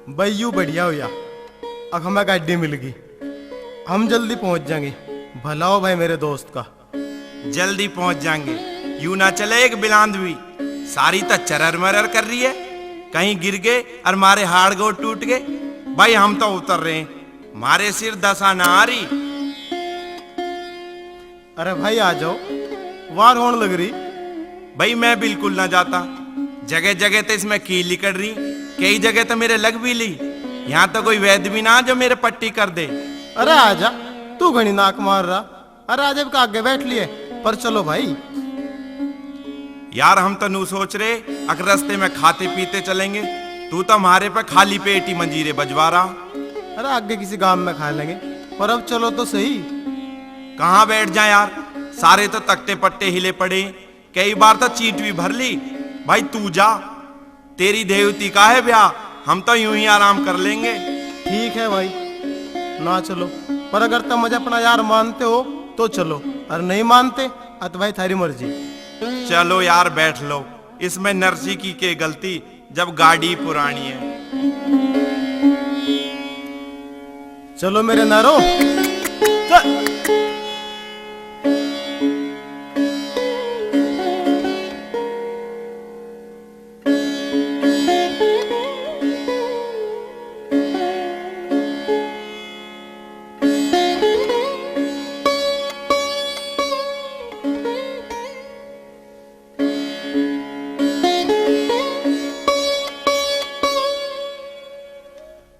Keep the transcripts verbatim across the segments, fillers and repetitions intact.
भाई, यू बढ़िया होया, अख हमें गाड़ी मिल गई, हम जल्दी पहुंच जाएंगे। भला हो भाई मेरे दोस्त का। जल्दी पहुंच जाएंगे, यू ना चले एक बिलांद भी। सारी तो चरर मरर कर रही है, कहीं गिर गए और मारे हाड़ गोड़ टूट गए। भाई, हम तो उतर रहे हैं, मारे सिर दशा ना आ रही। अरे भाई, आ जाओ, वार होने लग रही। भाई, मैं बिल्कुल ना जाता, जगह जगह तो इसमें कील लिकड़ रही, कई जगह तो मेरे लग भी ली। यहाँ तो कोई वैद्य भी ना जो मेरे पट्टी कर दे। अरे आ जा, तू घणी नाक मार रहा। अरे आ जा, इबका आगे बैठ लिए, पर चलो भाई। यार, हम तो नू सोच रहे, अक रस्ते में खाते पीते चलेंगे, तू तो हमारे पे खाली पेट ही मंजीरे बजवा रहा। अरे आगे किसी गांव में खा लेंगे, पर अब चलो तो सही। कहाँ बैठ जाए यार, सारे तो तख्ते पट्टे हिले पड़े, कई बार तो चीट भी भर ली। भाई तू जा, तेरी देवती का है ब्याह, हम तो यूं ही आराम कर लेंगे। ठीक है भाई, ना चलो, पर अगर तुम मुझे अपना यार मानते हो तो चलो, और नहीं मानते अत भाई थारी मर्जी। चलो यार, बैठ लो, इसमें नरसी की के गलती, जब गाड़ी पुरानी है। चलो मेरे नारो, चल।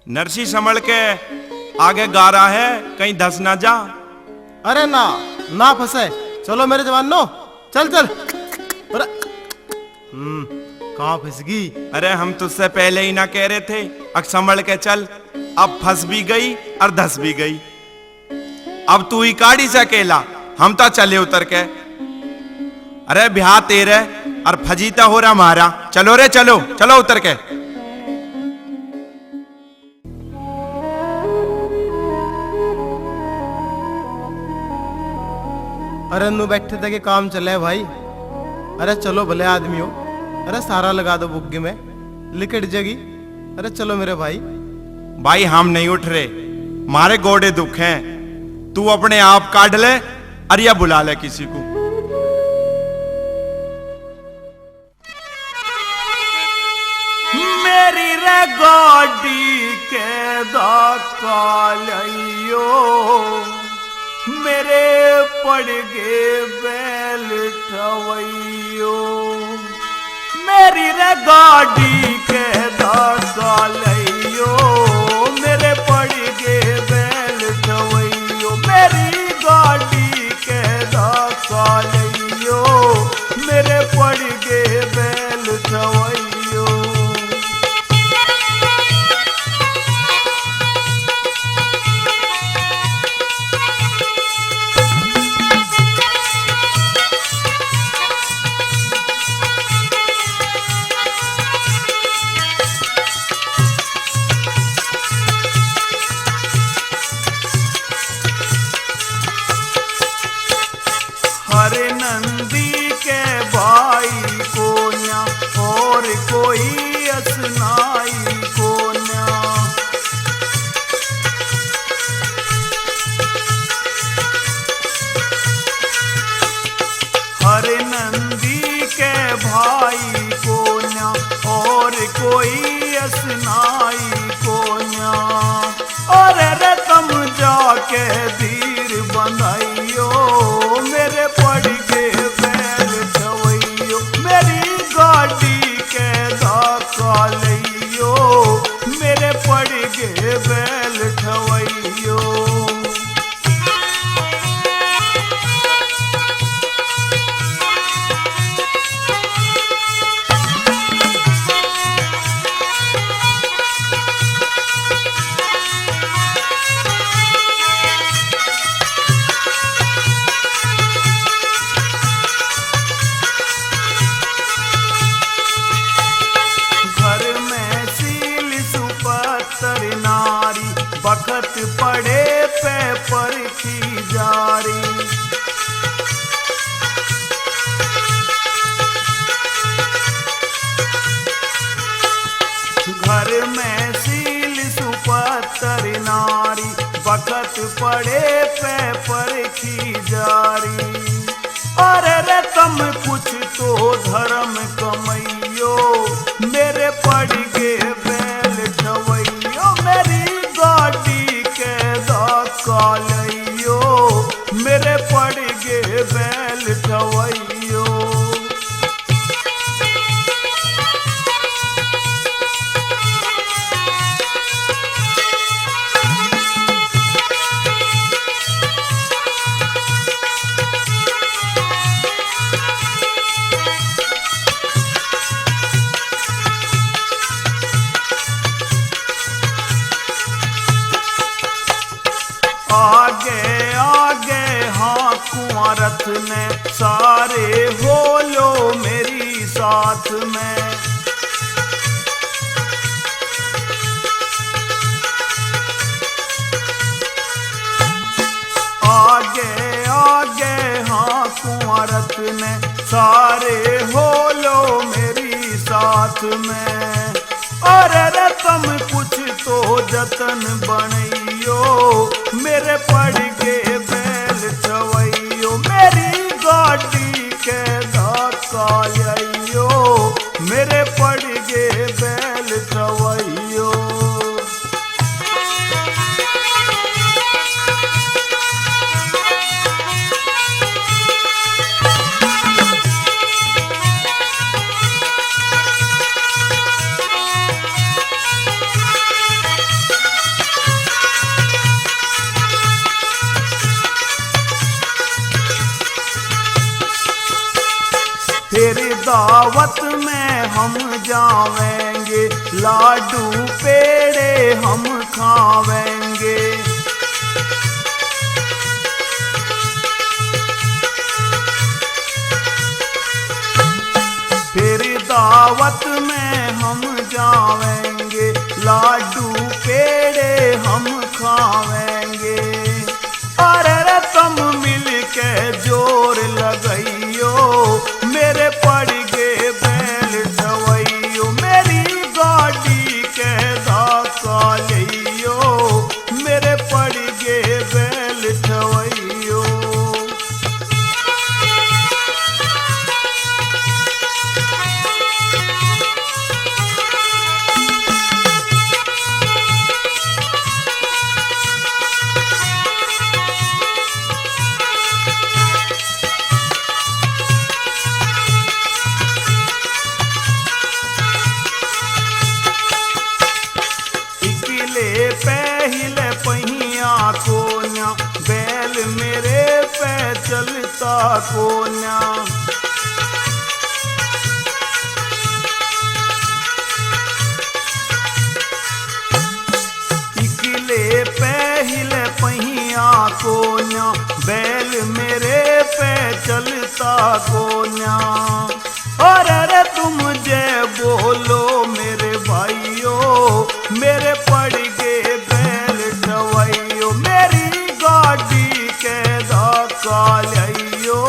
नरसी संभल के आगे गारा है, कहीं धस ना जा। अरे ना, ना फंसे। चलो मेरे जवानो, चल चल। अरे, हम्म, कहाँ फंस गई? अरे हम तुझसे पहले ही ना कह रहे थे, अक संभल के चल। अब फंस भी गई और धस भी गई। अब तू ही काढ़ी से अकेला, हम तो चले उतर के। अरे ब्याह तेरे और फजीता हो रहा म्हारा। चलो रे चलो, चलो उतर के। अरे नू बैठे थे के काम चले भाई। अरे चलो भले आदमी हो, अरे सारा लगा दो बुग्गे में, लिकट जगी। अरे चलो मेरे भाई। भाई हम नहीं उठ रहे, मारे गोडे दुख हैं, तू अपने आप काढ़ ले, अरे या बुला ले किसी को। मेरी रे गाड़ी के धक्का लइयो, मेरे पड़ गए बैल ठवैयो। मेरी रे गाड़ी के धक्का लइयो, मेरे पड़ गए बैल ठवैयो। मेरी गाड़ी के धक्का लइयो, मेरे पड़ गए बैल ठवैयो। हर नंदी के भाई कोन्या, और कोई असनाई कोन्या। हर नंदी के भाई कोन्या, और कोई असनाई कोन्या। अरे रे तम जाके धीर बंधाइयो, मेरे पड़ गए बैल ठवैयो। मेरी गाड़ी के धक्का लइयो, मेरे पड़ गए बैल ठवैयो। घर में सील सुपत्र नारी, बखत पड़े पे परखी जारी। घर में सील नारी, बखत पड़े पे परखी जारी। अरे रे तम कुछ तो धर्म कमैयो, मेरे पड़ गए बैल ठवैयो, मेरी गाड़ी के धक्का लैयो, मेरे पड़ गए बैल ठवैयो। आगे आगे हाँ कुंवरत ने, सारे हो लो मेरी साथ में। आगे आगे हाँ कुंवरत ने, सारे हो लो मेरी साथ में। अरे रे तम कुछ तो जतन बनैयो, मेरे पड़ गए बैल ठवैयो, मेरी गाड़ी के धक्का लैयो, मेरे पड़ गए बैल ठवैयो। फिर दावत में हम जावेंगे, लाडू पेड़े हम खावेंगे। फिर दावत में हम जावेंगे, लाडू पेड़े हम खावेंगे। अरे रे तम मिलके जोर लगाइयो, मेरे पड़ गए बैल ठवैयो, मेरी गाड़ी के धक्का लैयो, मेरे पड़ गए बैल ठवैयो। इकले पहले पहिया कोन्या, बैल मेरे पे चलता कोन्या। इकले पहले पहिया कोन्या, बैल मेरे पे चलता कोन्या। अरे रे तुम जे बोलो मेरे भाइयों, मेरे पड़ गए बैल ठवैयो, मेरी गाड़ी के धक्का लैयो,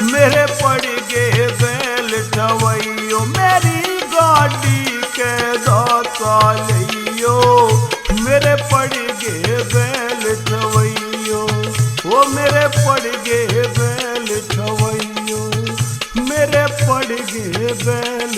मेरे पड़ गए बैल ठवैयो, मेरी गाड़ी के धक्का लैयो, मेरे पड़ गए बैल ठवैयो, ओ मेरे पड़ गए बैल ठवैयो, मेरे पड़ गए बैल